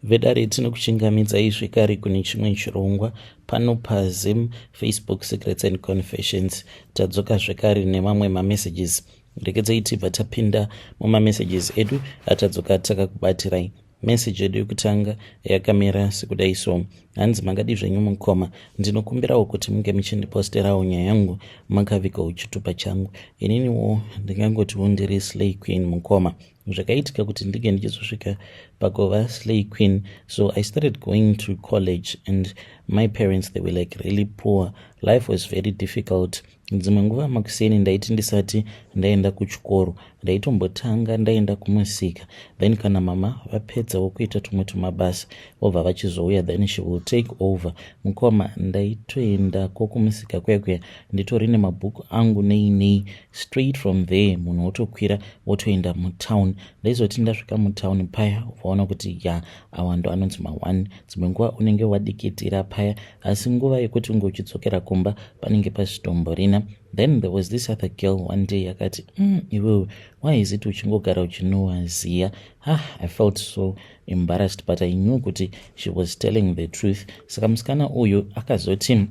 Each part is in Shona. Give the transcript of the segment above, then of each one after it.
Vedare, tinokuchingamidzai zvekare kune chimwe chirongwa pano paZim Facebook Secrets and Confessions. Tadzoka zvekare nemamwe mamessages. Rekedzai tibva tapinda mumamessages edu atadzoka takakubatirai. Meseji yedu yekutanga yakamira sekudai so. Hanzi, "Makadi zvenyu mukoma? Ndinokumbirawo kuti munge muchindiposterawo nyaya yangu makavigawo chitupa changu. Ininiwo ndingangotiwo ndiri slay queen, mukoma. Zvakaitika kuti ndinge ndichizosvika pakuva slay queen, so I started going to college and my parents, they were like really poor. Life was very difficult. Dzimwe nguva makuseni ndaiti ndisati ndaenda kuchikoro, ndaitombotanga ndaenda kumusika. Then kana mama vapedzawo kuita tumwe tumabasa, vobva vachizouya, then she will take over. Mukoma, ndaitoendako kumusika kuya kuya nditori nemabhuku angu nei nei. Straight from there munhu wotokwira wotoenda mutown. Ndaizoti ndasvika mutown paya, vaona kuti ya, awa ndo anonzi ma1. Dzimwe nguva unenge wadikitira paya, asi nguva yekuti unge uchidzokera kumba panenge pasitomborina. Then there was this other girl one day akati, iwewe, why is it uchingogara uchinowaziya?" Ah, I felt so embarrassed, but I knew kuti she was telling the truth. Saka musikana uyu akazoti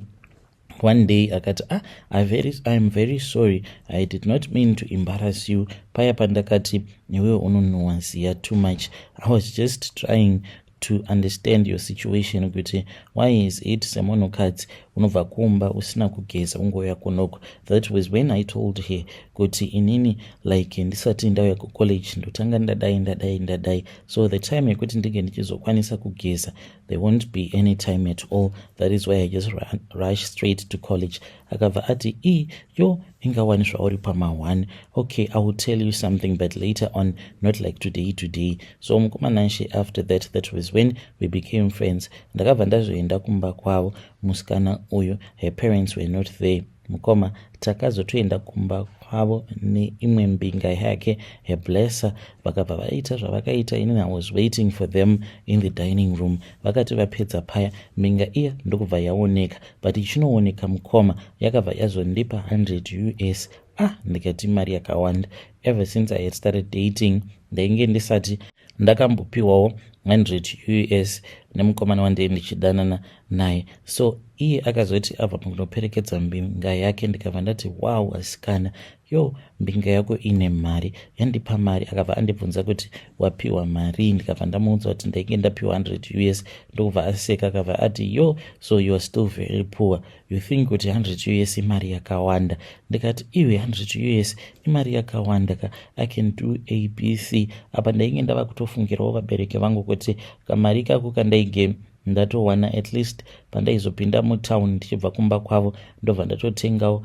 one day akati, "Ah, I am very sorry. I did not mean to embarrass you paya pandakati iwewe unonhuwaziya too much. I was just trying to understand your situation, kuti why is it semunhukadzi unobva kumba usina kugeza ungouya kunoko." That was when I told her kuti inini like ndisati ndauya kucollege ndotanga ndadai, ndadai, ndadai, so the time yekuti ndinge ndichizokwanisa kugeza, there won't be any time at all. That is why I just rush straight to college." Akabva ati, "E yo, ingawani zvauri pama1. Okay, I will tell you something, but later on, not like today today." So mukomananshe, after that, that was when we became friends. Ndakabva ndazoenda kumba kwavo. Musikana uyu, her parents were not there. Mukoma, takazotoenda kumba kwavo neimwe mbinga yake, her blesser. Vakabva vaita zvavakaita. Inini I was waiting for them in the dining room. Vakati vapedza paya, mbinga iya ndokubva yaoneka. But ichinooneka, mukoma, yakabva yazondipa 100 US. Ah, ndikati mari yakawanda. Ever since I had started dating, ndainge ndisati ndakambopiwawo 100 US nemukomana wandei ndichidanana naye. So iye akazoti abva mukunoperekedza mbinga yake, ndikabva ndati, "Wow, asikana, yo, mbinga yako ine mari, yandipa mari." Akabva andibvunza kuti, "Wapiwa mari?" Ndikabva ndamuudza kuti ndainge ndapiwa 100 US. Ndokubva aseka, akabva ati, "Yo, so you are still very poor. You think kuti 100 US imari yakawanda?" Ndikati, "Iwe, 100 US imari yakawanda ka. I can do ABC." Apa ndainge ndava kutofungirawo vabereki vangu kuti kamari kako kandainge ndatowana, at least pandaizopinda mutown ndichibva kumba kwavo, ndobva ndatotengawo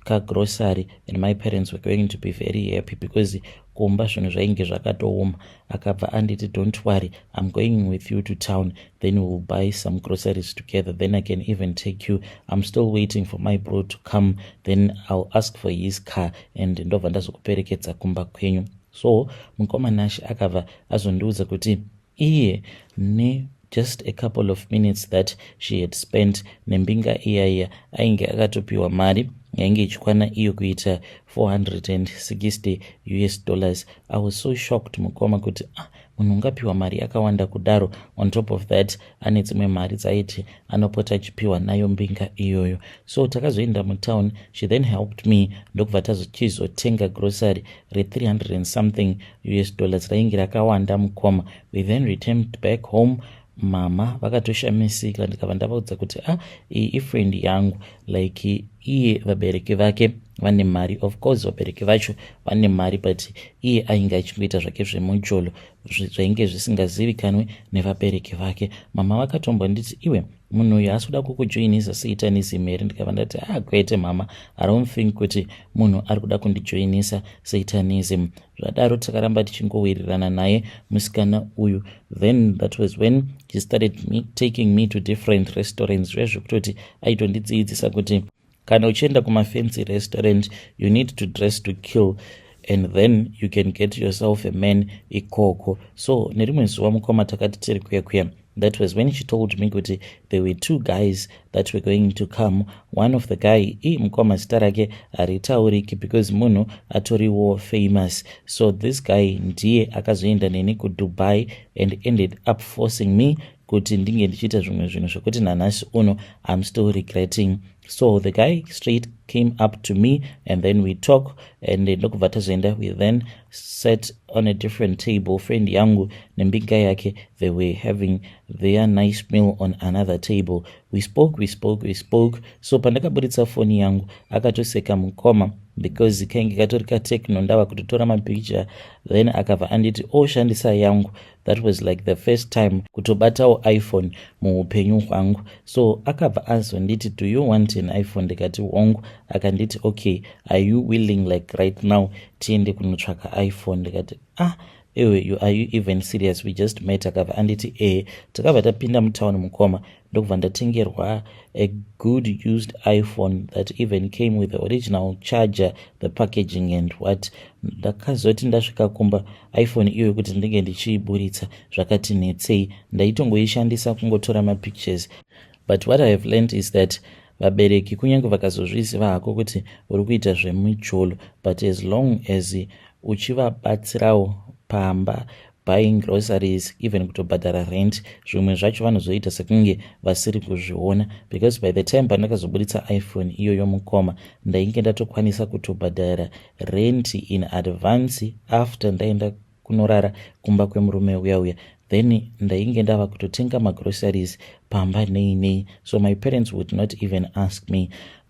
kagrocery, and my parents were going to be very happy because kumba zvinhu zvainge zvakatooma. Akabva anditi, "Don't worry, I'm going with you to town, then we will buy some groceries together. Then I can even take you. I'm still waiting for my bro to come, then I'll ask for his car and ndobva ndazokuperekedza kumba kwenyu." So mukomanashi akabva azondiudza kuti iye ne just a couple of minutes that she had spent nembinga iyaiya, ainge akatopiwa mari yainge ichikwana iyo kuita 460 US dollars. I was so shocked, mukoma, kuti ah, munhu ungapiwa mari yakawanda kudaro? On top of that, ane dzimwe mari dzaiti anopota achipiwa nayo mbinga iyoyo. So takazoenda mutown. She then helped me, ndokubva tazochizotenga grocery re300 and something US dollars. Rainge rakawanda, mukoma. We then returned back home. Mama vakatoshamisika. Ndikabva ndavaudza kuti, "Ah, iyi ifriend yangu. Like iye vabereki vake vane mari." Of course vabereki vacho vane mari, but iye ainge achingoita zvake zvemujolo zvainge zvisingazivikanwe nevabereki vake. Mama vakatombonditi, "Iwe, munhu uyu asi kuda kukujoinisa satanism here?" Ndikabva ndati, "Ah, kwete mama, I don't think kuti munhu ari kuda kundijoinisa satanism." Zvadaro takaramba tichingowirirana naye musikana uyu. Then that was when he started taking me to different restaurants, zvezvekutoti aitondidzidzisa kuti kana uchienda kumafancy restaurant, you need to dress to kill and then you can get yourself a man ikoko. So nerimwe zuva, mukoma, takati tiri kuya kuya That was when she told me kuti there were two guys that were going to come. One of the guy, i mukoma, zita rake haritauriki because munhu atoriwo famous. So this guy ndiye akazoenda neni kuDubai and ended up forcing me kuti ndinge ndichiita zvimwe zvinhu zvekuti nanhasi uno I'm still regretting. So the guy straight came up to me and then we talk and ndokubva tazoenda. We then sat on a different table. Friend yangu nembinga yake, they were having their nice meal on another table. We spoke, we spoke, we spoke. So pandakaburitsa foni yangu, akatoseka mukoma, because kainge katori kaTecno, ndava kutotora mapicture. Then akabva anditi oshandisa yangu. That was like the first time kutobatawo iPhone muupenyu hwangu. So akabva azonditi, "Do you want an iPhone?" Ndikati, "Hongu." Akanditi, "Okay, are you willing, like right now, tiende kunotsvaka iPhone?" Ndikati, "Ah, ewe, are you even serious? We just met." Akabva anditi, "E." Takabva tapinda mutauni, mukoma, ndokubva ndatengerwa a good used iPhone that even came with the original charger, the packaging and what. Ndakazoti ndasvika kumba, iPhone iyoyo kuti ndinge ndichiiburitsa zvakati netsei. Ndaitongoishandisa kungotora mapictures. But what I have learned is that vabereki, kunyange vakazozviziva hako kuti uri kuita zvemujolo, but as long as uchivabatsirawo pamba, buying groceries, even kutobhadhara rent, zvimwe zvacho vanozoita sekunge vasiri kuzviona, because by the time pandakazoburitsa iPhone iyoyo, mukoma, ndainge ndatokwanisa kutobhadhara rent in advance after ndaenda kunorara kumba kwemurume uya uya. Then ndainge ndava kutotenga magroceries pamba, nei nei. So my parents would not even ask me.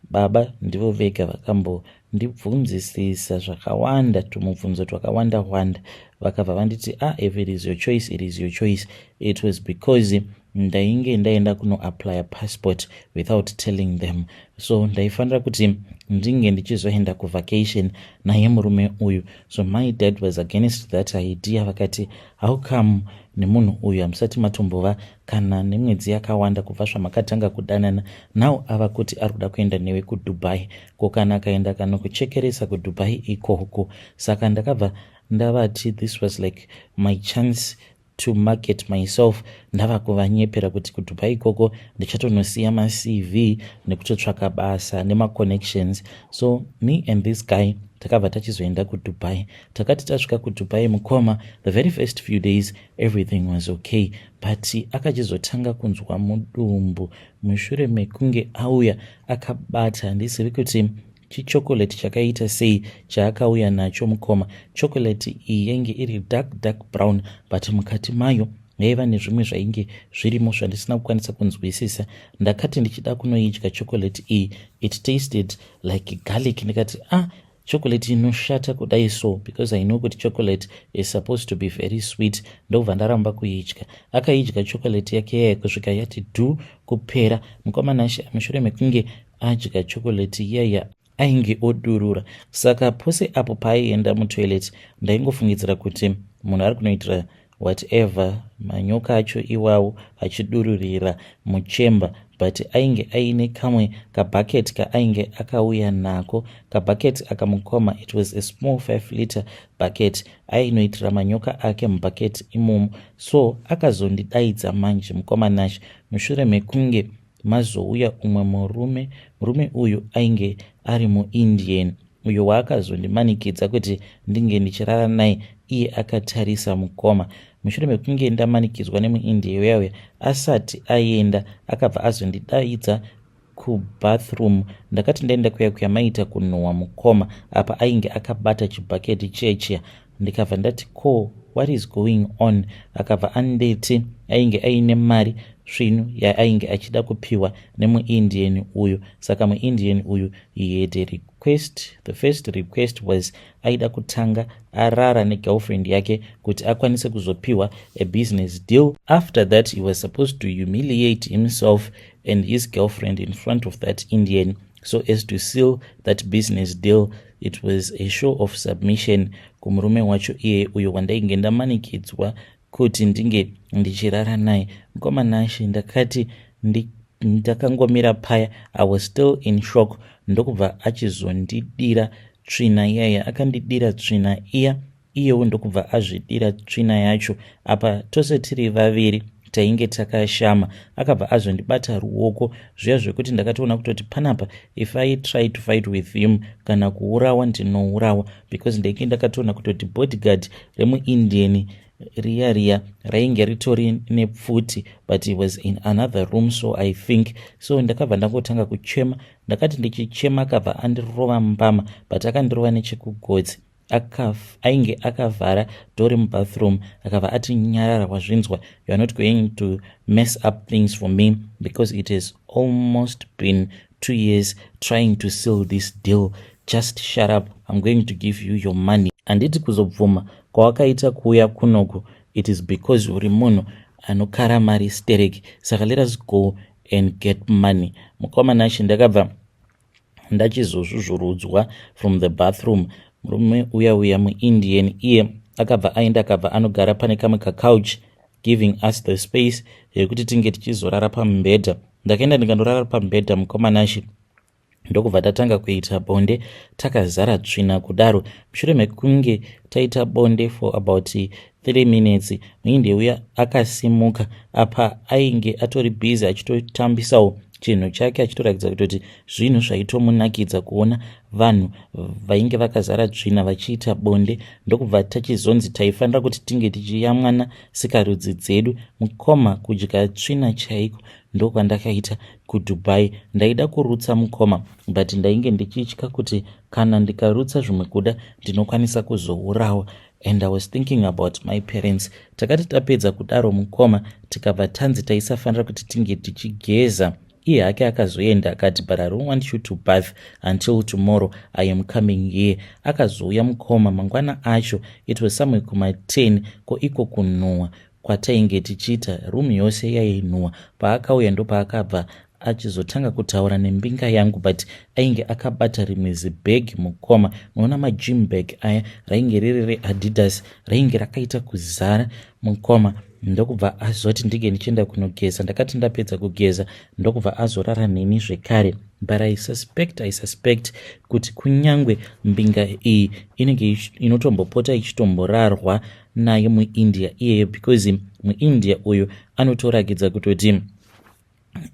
Baba ndivo vega vakambondibvunzisisa zvakawanda, tumubvunzo twakawanda wanda. Vakabva vanditi, "Ah, if it is your choice, it is your choice." It was because ndainge ndaenda kunoapplya passport without telling them, so ndaifanira kuti ndinge ndichizoenda kuvacation naye murume uyu. So my dad was against that idea. Vakati, "How come nemunhu uyu hamusati matombova kana nemwedzi yakawanda kubva zvamakatanga kudanana? Now ava kuti ari kuda kuenda newe kuDubai. Ko kana akaenda kanokuchekeresa kuDubai ikoko?" Saka ndakabva ndavati this was like my chance to market myself. Ndava kuvanyepera kuti kuDubai ikoko ndichatonosiya maCV nekutotsvaka basa nemaconnections. So me and this guy takabva tachizoenda kuDubai. Takati tasvika kuDubai, mukoma, the very first few days everything was okay, but akachizotanga kunzwa mudumbu mushure mekunge auya akabata, handizivi kuti chichocolate chakaita sei chaakauya nacho, mukoma. Chocolate iyi yainge iri dark, dark brown, but mukati mayo yaiva nezvimwe zvainge zvirimo zvandisina kukwanisa kunzwisisa. Ndakati ndichida kunoidya chocolate iyi, it tasted like garlic. Ndikati, "Ah, chocolate inoshata kudai so?" Because I know kuti chocolate is supposed to be very sweet. Ndobva ndaramba kuidya. Akaidya chocolate yake yaya kusvika yati dhu kupera. Mukomana, mushure mekunge adya chocolate iyaya, ainge odurura. Saka pose apo paaienda mutoilet, ndaingofungidzira kuti munhu ari kunoitira whatever manyoka acho iwawo achidururira muchemba, but ainge aine kamwe kabhaketi kaainge akauya nako. Kabhaketi akamukoma, it was a small 5 liter bucket. Ainoitira manyoka ake mubhaketi imomo. So akazondidaidza manje, mukoma Nash, mushure mekunge mazouya umwe murume. Murume uyu ainge ari muIndian, uyo waakazondimanikidza kuti ndinge ndichirara naye iye akatarisa. Mukoma, mushure mekunge ndamanikidzwa nemuIndia uya uya, asati aenda akabva azondidaidza kubathroom. Ndakati ndaenda kuya kuya, maita kunhuhwa, mukoma. Apa ainge akabata chibhaketi chechiya. Ndikabva ndati, "Ko, what is going on?" Akabva anditi ainge aine mari svinu yaainge achida kupiwa nemuIndian uyu. Saka muIndian uyu, he had a request. The first request was aida kutanga arara negirlfriend yake kuti akwanise kuzopiwa a business deal. After that, he was supposed to humiliate himself and his girlfriend in front of that Indian so as to seal that business deal. It was a show of submission kumurume wacho iye uyo wandainge ndamanikidzwa kuti ndinge ndichirara naye. Mukoma Nashe, ndakati ndakangomira paya, I was still in shock. Ndokubva achizondidira tsvina iyaya. Akandidira tsvina iya, iyewo ndokubva azvidira tsvina yacho. Apa tose tiri vaviri Tainge takashama. Akabva azondibata ruoko zviya zvekuti ndakatoona kutoti panapa, if I try to fight with him, kana kuurawa ndinourawa, because ndainge ndakatoona kutoti bodyguard remuIndian riya riya rainge ritori nepfuti, but he was in another room. So I think so ndakabva ndangotanga kuchema. Ndakati ndichichema, akabva andirova mbama, but akandirova nechekugotsi. Ainge akavhara door remubathroom. Akabva ati, "Nyarara, wazvinzwa? You are not going to mess up things for me, because it has almost been 2 years trying to seal this deal. Just shut up. I'm going to give you your money. Handiti kuzobvuma kwawakaita kuuya kunoku, it is because uri munhu anokara mari sterek. Saka let us go and get money." Mukomana, ndakabva ndachizozvuzvurudzwa from the bathroom. Murume uya uya muIndian iye akabva aenda, akabva anogara pane kamwe kacouch, giving us the space yekuti tinge tichizorara pamubhedha. Ndakaenda ndikandorara pamubhedha, mukomanashi, ndokubva tatanga kuita bonde takazara tsvina kudaro. Mushure mekunge taita bonde for about 3 minutes, muIndia uya akasimuka. Apa ainge atori busy achitotambisawo chinhu chake, achitoratidza kutoti zvinhu zvaitomunakidza kuona vanhu vainge vakazara tsvina vachiita bonde. Ndokubva tachizonzi taifanira kuti tinge tichiyamwana sikarudzi dzedu. Mukoma, kudya tsvina chaiko ndokwandakaita kuDubai. Ndaida kurutsa, mukoma, but ndainge ndichitya kuti kana ndikarutsa, zvimwe kuda ndinokwanisa kuzourawa, and I was thinking about my parents. Takati tapedza kudaro, mukoma, tikabva tanzi taisafanira kuti tinge tichigeza. Iye hake akazoenda akati, "But I don't want you to bath until tomorrow. I am coming here." Akazouya, mukoma, mangwana acho. It was somewhere kuma10. Ko iko kunhuhwa kwatainge tichiita, room yose yainhuhwa. Paakauya, ndopaakabva achizotanga kutaura nembinga yangu, but ainge akabata rimwe zibhegi, mukoma. Munoona magym bag aya, rainge riri reAdidas, rainge rakaita kuzara, mukoma. Ndokubva azoti ndinge ndichienda kunogeza. Ndakati ndapedza kugeza, ndokubva azorara neni zvekare. But I suspect kuti kunyangwe mbinga iyi inenge inotombopota ichitomborarwa naye muIndia iyeyo, because muIndia uyu anotorakidza kutoti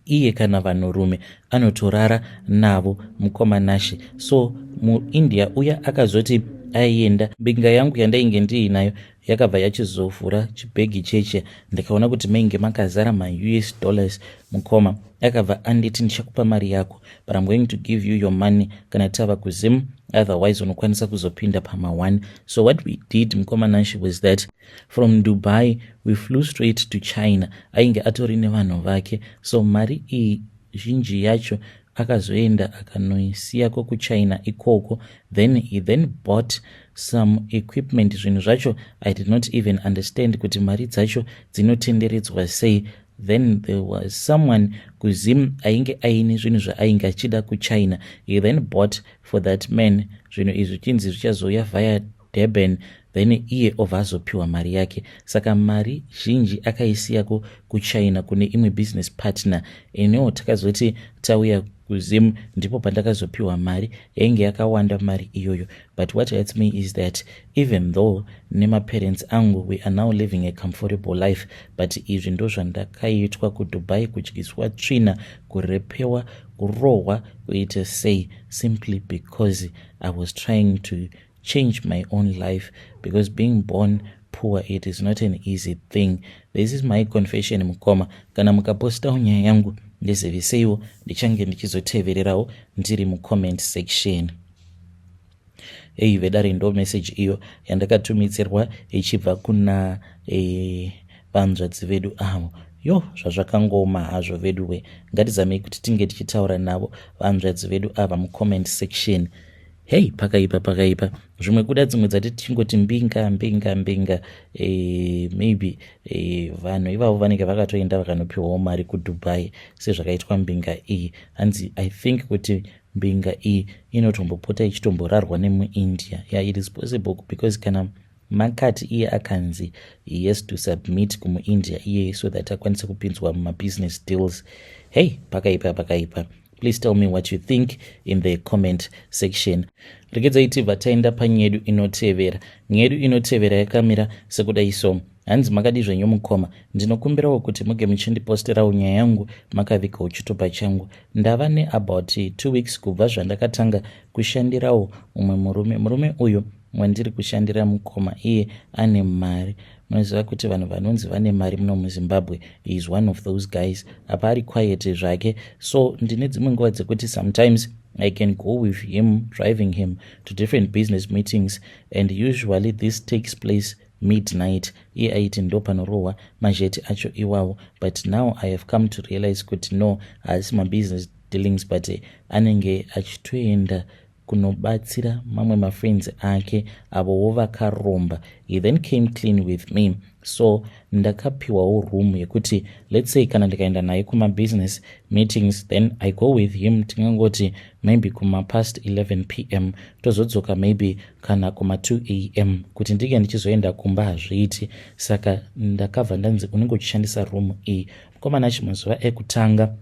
iye kana vanhurume anotorara navo, mukoma Nashe. So muIndia uya akazoti aienda, mbinga yangu yandainge ndiinayo yakabva yachizovhura chibhegi cheche. Ndikaona kuti mainge makazara maUS dollars, mukoma. Akabva anditi, "Ndichakupa mari yako, but I'm going to give you your money kana tava kuZim, otherwise unokwanisa kuzopinda pama1." So what we did, mukoma Nashe, was that from Dubai we flew straight to China. Ainge atori nevanhu vake, so mari iyi zhinji yacho akazoenda akanoisiyako kuChina ikoko. Then he then bought some equipment. Zvinhu zvacho I did not even understand kuti mari dzacho dzinotenderedzwa sei. Then there was someone kuZim ainge aine zvinhu zvaainge achida kuChina. He then bought for that man zvinhu izvi, chinzi zvichazouya via Durban, then iye obva azopiwa mari yake. Saka mari zhinji akaisiyako kuChina kune imwe business partner. Inewo takazoti tauya kuZim, ndipo pandakazopiwa mari yainge yakawanda mari iyoyo. But what hurts me is that even though nemaparents angu we are now living a comfortable life, but izvi ndo zvandakaitwa kuDubai: kudyiswa tsvina, kurepewa, kurohwa, kuita sei, simply because I was trying to change my own life, because being born poor, it is not an easy thing. This is my confession, mukoma. Kana mukapostawo nyaya yangu, ndiziviseiwo, ndichange ndichizotevererawo ndiri mucomment section. Ei vedare, ndo message iyo yandakatumidzirwa ichibva kuna vanzvadzi vedu avo. Yo, zvazvakangoma hazvo veduwe. Ngatizamei kuti tinge tichitaura navo vanzvadzi vedu ava mucomment section. Hei, pakaipa, pakaipa. Zvimwe kuda dzimwe dzati tichingoti mbinga, mbinga, mbinga. Maybe vanhu ivavo vanenge vakatoenda vakanopiwawo mari kuDubai sezvakaitwa mbinga iyi. Hanzi I think kuti mbinga iyi inotombopota ichitomborarwa nemuIndia. Yeah, it is possible, because kana makati iye akanzi he has to submit kumuIndia iyeye so that akwanise kupinzwa mumabusiness deals. Hei, pakaipa, pakaipa. Please tell me what you think in the comment section. Regedzai tibva taenda panyaya yedu inotevera. Nyaya yedu inotevera yakamira sekudai so. Hanzi, "Makadi zvenyu mukoma? Ndinokumbirawo kuti muge muchindiposterawo nyaya yangu makavigawo chitupa changu. Ndava neabout 2 weeks kubva zvandakatanga kushandirawo mumwe murume. Murume uyu wandiri kushandira, mukoma, iye ane mari. Munoziva kuti vanhu vanonzi vane mari muno muZimbabwe, is one of those guys. Apa ari quiet zvake. So ndine dzimwe nguva dzekuti sometimes I can go with him, driving him to different business meetings, and usually this takes place midnight. Iye aiti ndo panorohwa mazheti acho iwawo. But now I have come to realize kuti no, haasi mabusiness dealings, but anenge achitoenda kunobatsira mamwe mafriends ake avowo vakaromba. He then came clean with me, so ndakapiwawo room yekuti, let's say, kana ndikaenda naye kumabusiness meetings, then I go with him, tingangoti maybe kumapast 11 p.m., tozodzoka maybe kana kuma2 a.m. Kuti ndinge ndichizoenda kumba hazviiti, saka ndakabva ndanzi unenge uchishandisa room iyi." Mukomana achi mazuva ekutanga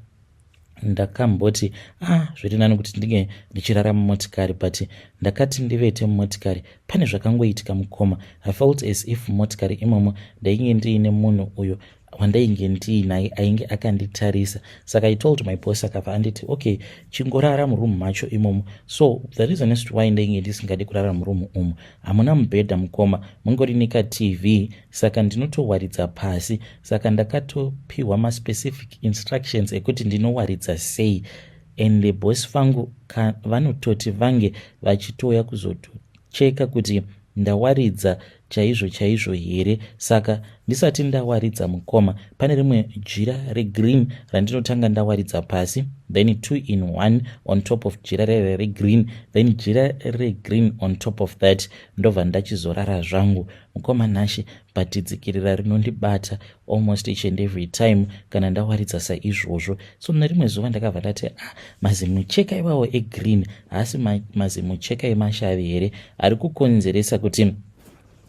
ndakamboti, "Ah, zviri nani kuti ndinge ndichirara mumotikari." But ndakati ndivete mumotikari, pane zvakangoitika, mukoma. I felt as if mumotikari imomo ndainge ndiine munhu uyo wandainge ndiinaye ainge akanditarisa. Saka I told my boss, akabva anditi, "Okay, chingorara murumu macho imomo." So the reason as to why ndainge ndisingadi kurara murumu umu, hamuna mubhedha, mukoma, mungori nekaTV, saka ndinotowaridza pasi. Saka ndakatopiwa maspecific instructions ekuti ndinowaridza sei, and boss vangu vanototi vange vachitouya kuzotocheka kuti ndawaridza chaizvo chaizvo here. Saka ndisati ndawaridza, mukoma, pane rimwe jira regreen randinotanga ndawaridza pasi, then two in one on top of jira rere regreen, then jira regreen on top of that, ndobva ndachizorara zvangu, mukoma Nashe. But dzikirira rinondibata almost each and every time kana ndawaridza saizvozvo. So nerimwe zuva ndakabva ndati, "Ah, mazimucheka iwawo egreen haasi mazimucheka emashavi here ari kukonzeresa kuti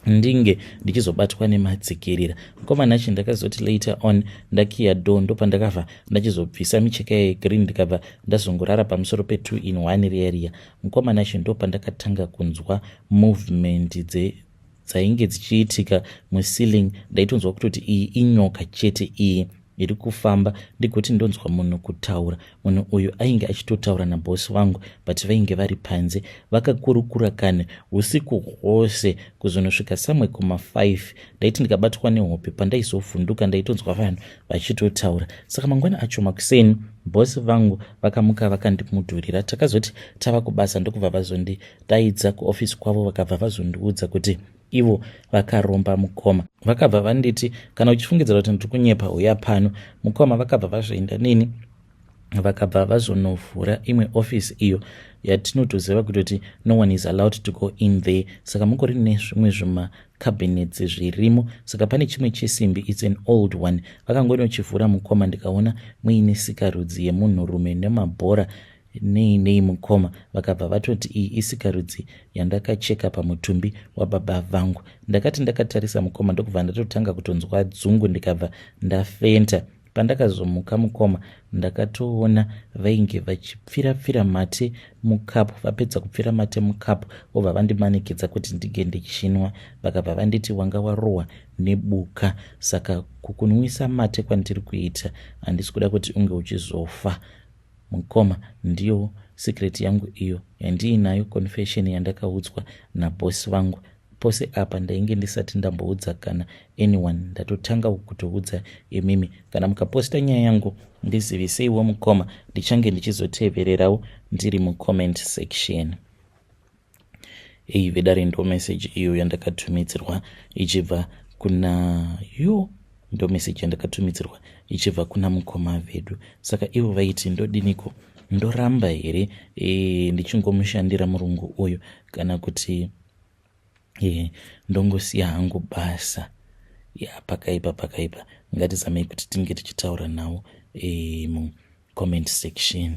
ndinge ndichizobatwa nemadzikirira?" Mukoma Nashe, ndakazoti later on ndakiya door, ndopandakabva ndachizobvisa micheka yegreen, ndikabva ndazongorara pamusoro pe2 in 1 riya riya. Mukoma Nashe, ndopandakatanga kunzwa movement dzainge dzichiitika muceiling. Ndaitonzwa kutoti iyi inyoka chete iyi iri kufamba. Ndigoti ndonzwa munhu kutaura. Munhu uyu ainge achitotaura nabhosi vangu, but vainge vari panze vakakurukura kane usiku hwose kuzonosvika samwe kuma5. Ndaiti ndikabatwa nehope, pandaizovhunduka ndaitonzwa vanhu vachitotaura. Saka mangwana acho makuseni, bhosi vangu vakamuka vakandimudhurira. Takazoti tava kubasa, ndokubva vazondidaidza kuofisi kwavo, vakabva vazondiudza kuti ivo vakaromba, mukoma. Vakabva vanditi, "Kana uchifungidzira kuti ndiri kunyepa, uya pano." Mukoma, vakabva vazoenda neni, vakabva vazonovhura imwe ofisi iyo yatinotoziva kutoti no one is allowed to go in there. Saka mungori nezvimwe zvimacabinets zvirimo. Saka pane chimwe chesimbi, it's an old one. Vakangonochivhura, mukoma, ndikaona muine sikarudzi yemunhurume nemabhora nei nei. Mukoma, vakabva vatoti, "Iyi isikarudzi yandakacheka pamutumbi wababa vangu." Ndakati ndakatarisa, mukoma, ndokubva ndatotanga kutonzwa dzungu, ndikabva ndafenta. Pandakazomuka, mukoma, ndakatoona vainge vachipfira-pfira mate mukapu. Vapedza kupfira mate mukapu, vobva vandimanikidza kuti ndinge ndichinwa. Vakabva vanditi, "Wanga warohwa nebuka, saka kukunwisa mate kwandiri kuita handisi kuda kuti unge uchizofa." Mukoma, ndiyo secret yangu iyo yandiinayo, confession yandakaudzwa nabhosi vangu. Pose apa ndainge ndisati ndamboudza kana anyone, ndatotanga kutoudza imimi. Kana mukaposta nyaya yangu, ndiziviseiwo, mukoma, ndichange ndichizotevererawo ndiri mucomment section. Ei vedare, ndo message iyo yandakatumidzirwa ichibva kuna yo, ndo message yandakatumidzirwa ichibva kuna mukoma vedu. Saka ivo vaiti, "Ndodiniko? Ndoramba here ndichingomushandira murungu uyu, kana kuti ndongosiya hangu basa?" Ya, pakaipa, pakaipa. Ngatizamei kuti tinge tichitaura nawo mucomment section.